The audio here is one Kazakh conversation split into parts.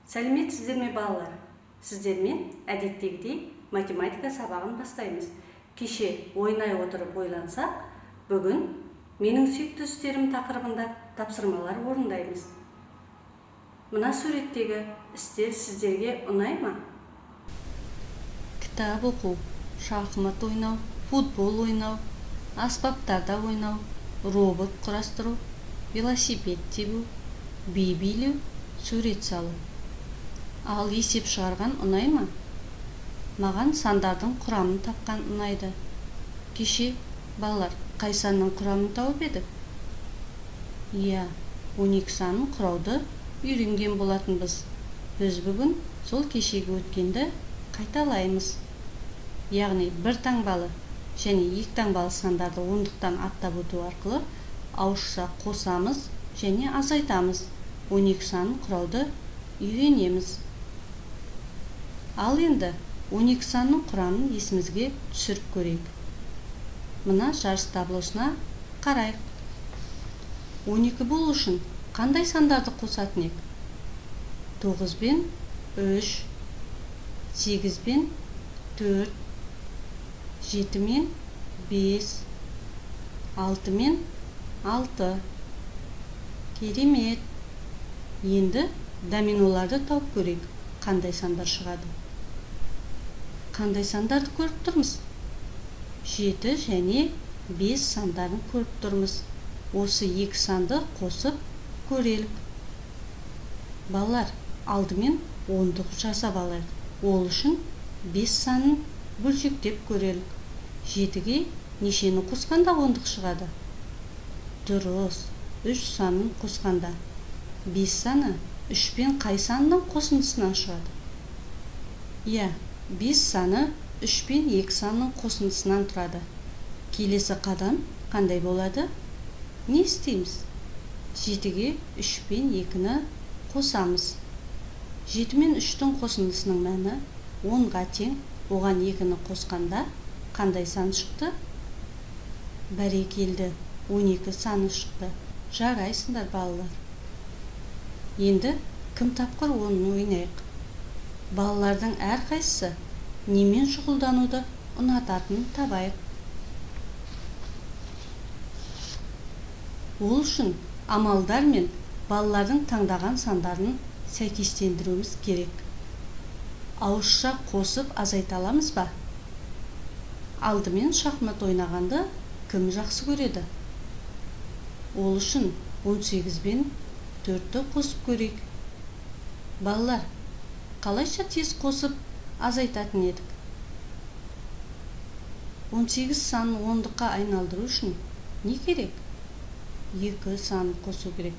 Сәлеметсіздер ме, балалар? Сіздермен әдеттегідей математика сабағын бастаймыз. Кеше ойнай отырып ойлансақ, бүгін менің сүйікті істерім тақырыбында тапсырмалар орындаймыз. Мына суреттегі істер сіздерге ұнай ма? Кітап оқу, шахмат ойнау, футбол ойнау, аспаптарда ойнау, робот құрастыру, велосипед тебу, би билеу, сурет салу. Ал есеп шығарған ұнай ма? Маған сандардың құрамын тапқан ұнайды. Кеше, балалар, қай санның құрамын тауып едік? Иә, 12 санын құрауды үйренген болатынбыз. Біз бүгін сол кешегі өткенді қайталаймыз. Яғни бір таңбалы және екі таңбалы сандарды ондықтан аттап өту арқылы ауызша қосамыз және азайтамыз. 12 санын құрауды үйренеміз. Ал енді 12 санның құрамын есімізге түсіріп көрейік. Мына жарыс таблосына қарайық. 12 болу үшін қандай сандарды қосатын ек? 9 бен 3, 8 бен 4, 7 мен 5, 6 мен 6. Керемет! Енді доминоларды тауып көрейік. Қандай сандар шығады? Қандай сандарды көріп тұрмыз? 7 және 5 сандарын көріп тұрмыз. Осы екі санды қосып көрелік. Балалар, алдымен ондық жасап алайық. Ол үшін 5 санын бөлшектеп көрелік. 7-ге нешені қосқанда ондық шығады? Дұрыс, 3 санын қосқанда. 5 саны 3 пен қай санның қосындысынан шығады? Иә, 5 саны 3 пен 2 санның қосындысынан тұрады. Келесі қадам қандай болады? Не істейміз? 7-ге 3 пен 2-ні қосамыз. 7 мен 3-тің қосындысының мәні 10-ға тең. Оған 2-ні қосқанда қандай сан шықты? Бәрекелді, 12 саны шықты. Жарайсыңдар, балалар. Енді кім тапқыр ойынын ойнайық. Балалардың әрқайсысы немен шұғылдануды ұнататынын табайық. Ол үшін амалдар мен балалардың таңдаған сандарын сәйкестендіруіміз керек. Ауызша қосып азайта аламыз ба? Алдымен шахмат ойнағанды кім жақсы көреді? Ол үшін 18 бен 4-ті қосып көрейік. Балалар, қалайша тез қосып азайтатын едік? 18 санын ондыққа айналдыру үшін не керек? 2 санын қосу керек.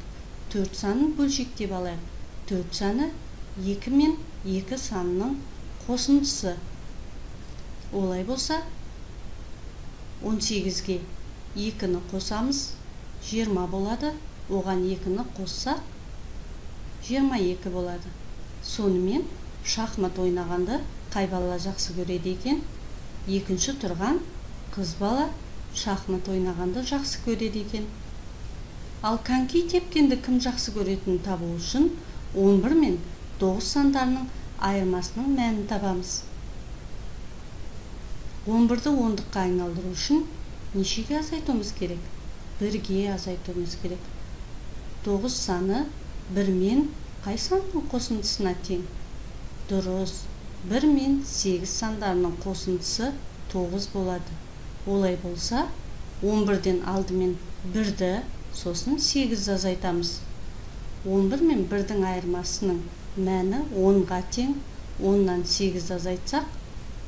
4 санын бөлшектеп алайық. 4 саны 2 мен 2 санының қосындысы. Олай болса, 18-ге 2-ні қосамыз, 20 болады. Оған 2-ні қоссақ, 22 болады. Сонымен шахмат ойнағанды қай бала жақсы көреді екен? Екінші тұрған қыз бала шахмат ойнағанды жақсы көреді екен. Ал коньки тепкенді кім жақсы көретінін табу үшін 11 мен 9 сандарының айырмасының мәнін табамыз. 11-ді ондыққа айналдыру үшін нешеге азайтуымыз керек? 1-ге азайтуымыз керек. 9 саны 1 мен қай санның қосындысына тең? Дұрыс, 1 мен 8 сандарының қосындысы 9 болады. Олай болса, 11-ден алдымен 1-ді, сосын 8-ді азайтамыз. 11 мен 1-дің айырмасының мәні 10-ға тең. 10-нан 8-ді азайтсақ,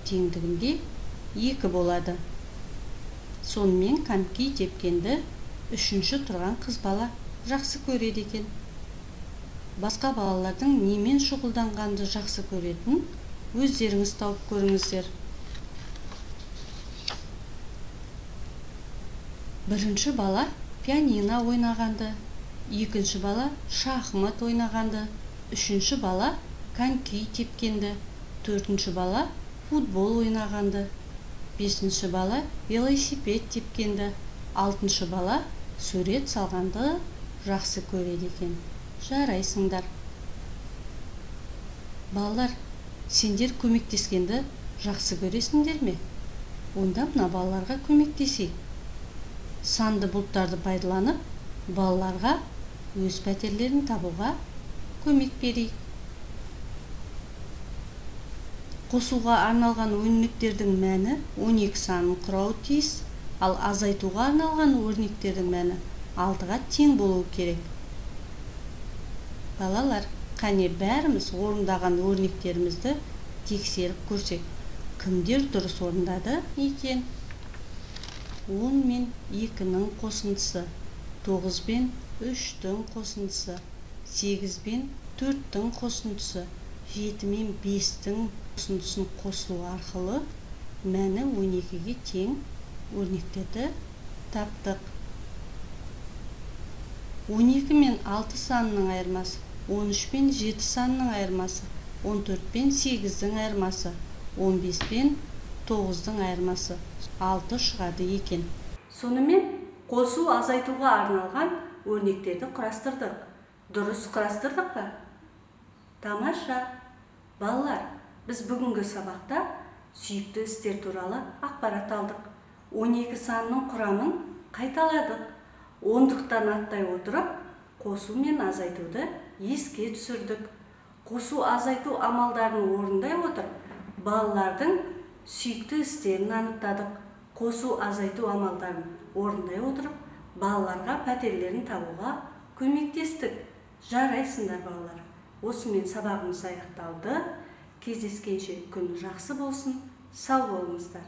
теңдігінде 2 болады. Сонымен коньки тепкенді үшінші тұрған қыз бала жақсы көреді екен. Басқа балалардың немен шұғылданғанды жақсы көретін өздеріңіз тауып көріңіздер. Бірінші бала пианино ойнағанды, екінші бала шахмат ойнағанды, үшінші бала коньки тепкенді, төртінші бала футбол ойнағанды, бесінші бала велосипед тепкенді, алтыншы бала сурет салғанды жақсы көреді екен. Жарайсыңдар. Балалар, сендер көмектескенді жақсы көресіңдер ме? Онда мына балаларға көмектесейік. Санды бұлттарды пайдаланып, балаларға өз пәтерлерін табуға көмек берейік. Қосуға арналған өрнектердің мәні 12 санын құрауы тиіс, ал азайтуға арналған өрнектердің мәні 6-ға тең болуы керек. Балалар, қане бәріміз орындаған өрнектерімізді тексеріп көрсек, кімдер дұрыс орындады екен? 10 мен 2-нің қосындысы, 9 бен 3-тің қосындысы, 8 бен 4-тің қосындысы, 7 мен 5-тің қосындысын қосу арқылы мәні 12-ге тең өрнектерді таптық. 12 мен 6 санының айырмасы, 13 пен 7 санының айырмасы, 14 пен 8-дің айырмасы, 15 пен 9-дың айырмасы 6 шығады екен. Сонымен қосу азайтуға арналған өрнектерді құрастырдық. Дұрыс құрастырдық па? Тамаша! Балалар, біз бүгінгі сабақта сүйікті істер туралы ақпарат алдық. 12 санының құрамын қайталадық. Ондықтан аттай отырып, қосу мен азайтуды еске түсірдік. Қосу азайту амалдарын орындай отырып, балалардың сүйікті істерін анықтадық. Қосу азайту амалдарын орындай отырып, балаларға пәтерлерін табуға көмектестік. Жарайсыңдар, балалар. Осымен сабағымыз аяқталды. Кездескенше күн жақсы болсын. Сау болыңыздар.